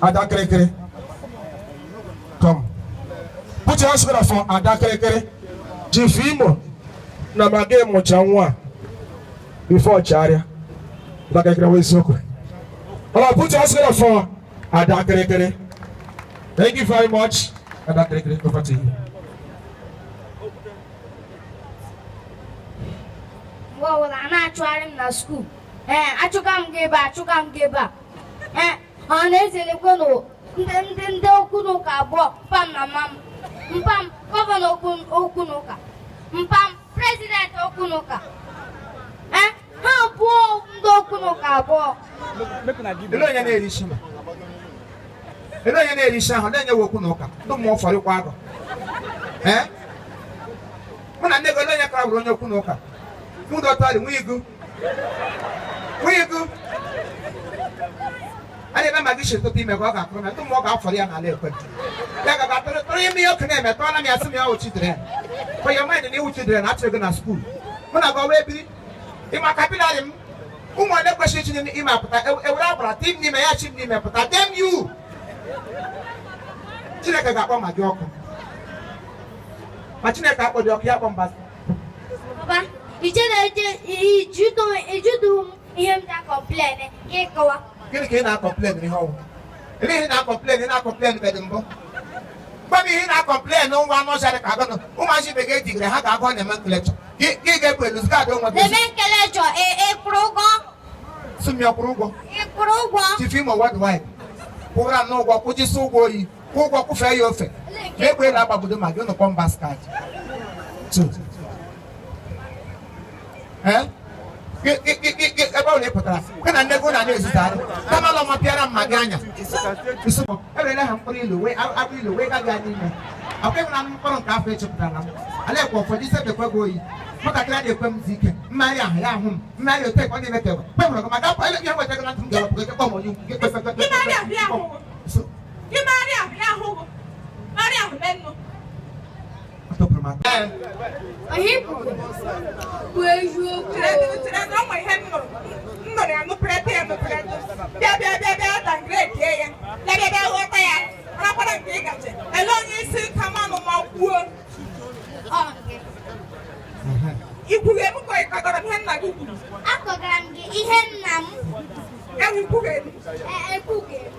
Ada Kirikiri. Come. Put your hands together for Ada Kirikiri. Chief Imo na ma gị mụcha nwa a before chegharịa. Ada Kirikiri wee eziokwu. All right, put your hands together for Ada Kirikiri. Thank you very much. Ada Kirikiri, over to you. Mgbe ọbụla a na-achụgharị m na school, ee, achụga m gị ebe a, achụga m gị ebe a. Ee, ọ na-ezelekwe na ndị okwu na ụka abụọ, mpa m na mma m. Mpa m governor okwu na ụka, mpa m president okwu na ụka. Ee, ha abụọ ndị okwu na ụka abụọ. Ele onye na-eri isi ma? Ele onye na-eri isi ahụ na-enye okwu na ụka ndị mmụọ fọrịkwa agụ? Ee? Mụ na nne gị, ele onye kara bụrụ onye okwu na ụka? Nwụdọtari nwa igu. Nwa igu. A na-eme ma gị si tụta ime ka ọ ga-akụrụ na ndị mmụọ ga-afọrọ ya n'ala ekwe. Ya ga ga tụrụ ime ihe oke na-eme tụọla m ya sị m ya wụ children. For your mind na iwu children achịrị gị na school. Mụ na gị wee biri. Ịma capillary m ụmụ ole kwesịrị ichi ime apụta ewere agbara tim n'ime ya chi m n'ime pụta, damn you. Chineke ga-akpọ ma gị ọkụ, ma Chineke akpọ dị ọkụ ya akpọ mba. Papa, ije na ijudu m ihe m na-complain ka ịkọwa. Gịnị ka ị na-acomplain n'ihe ọnwụ? Ele ihe ị na-acomplain? Ị na-acomplain bedị mbụ. Gwa m ihe ị na-acomplain. Nwa anụ ọcha dị ka agụ ụmụazị ibe gị ejigere ha ga-agụ nomenclature. Gị ga-ekwe luzgad onwe gị. Nomenclature, ịkwụrụ ụgwọ. Sị m ya kwụrụ ụgwọ. Ịkwụrụ ụgwọ. Chief Imo Worldwide kwụra n'ụgwọ, kwụjisi ụgwọ oyi, kwụ ụgwọ, kwụfee ya ofe ma egbe elu agbagbudo ma gị ụnụ kpọm basket. Two. Eh? Ebe ọ na ị pụtara gị na nne gị na na-ezutagharị kama na ọma pịara mma gị anya ewerela ha mkpụrụ ilu wee abụ ilu wee gaghị n'ime akwa ịhụna mkpụrụ nke afọ echepụtara m ala ekwe ụfọdụ ise bekwe gị oyi nwatakịrị a na-ekwe m zi ike mmegharị ahụ ya ahụ m mmegharị otu ekwe ọ na-eme ka egbe kwe hụrụ gị maka afọ ihe nweta gị na ntị m ga-ewepụ gị kpọm onye ukwu gị kpesa. Gị marị ahụ ya ahụ. Gị marị ahụ ya ahụ. Marị ahụ menụ. Atọpụrụ m aka. Onye kwuru bụ eziokwu. Chere na ọ nwe ihe m nụrụ. M nụrụ ya nụpụrụta ya nụpụrụta. Bịa bịa bịa bịa downgrade ya. Bịa bịa bịa ghọta ya. Marakwara nke ị gaje. Ele onye isi kamanụ ma kwuo. Ọ gị. Ikwughe m ka ị kọgara m ihe nna gị kwuru. Akọgara m gị ihe nna m kwuru. Ewu ikwughe m. Ekwughị m.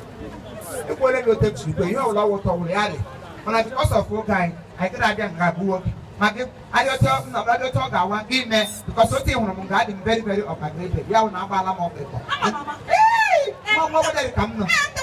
Ekwuola gị otu m siri kwe ihe ọbụla wụtọ ọbụla ya dị, mana because of oge anyị, anyị gara abịa nga gbuo oge ma gị adịọcha nna m adịọcha ọ ga-awa gị mee because otu ị hụrụ m nga adị m very very upgraded ya wụ na agbaala m ọgwụ ịkọ Ama m ama. nwa nwa dị ka m nọ. Ee, ndị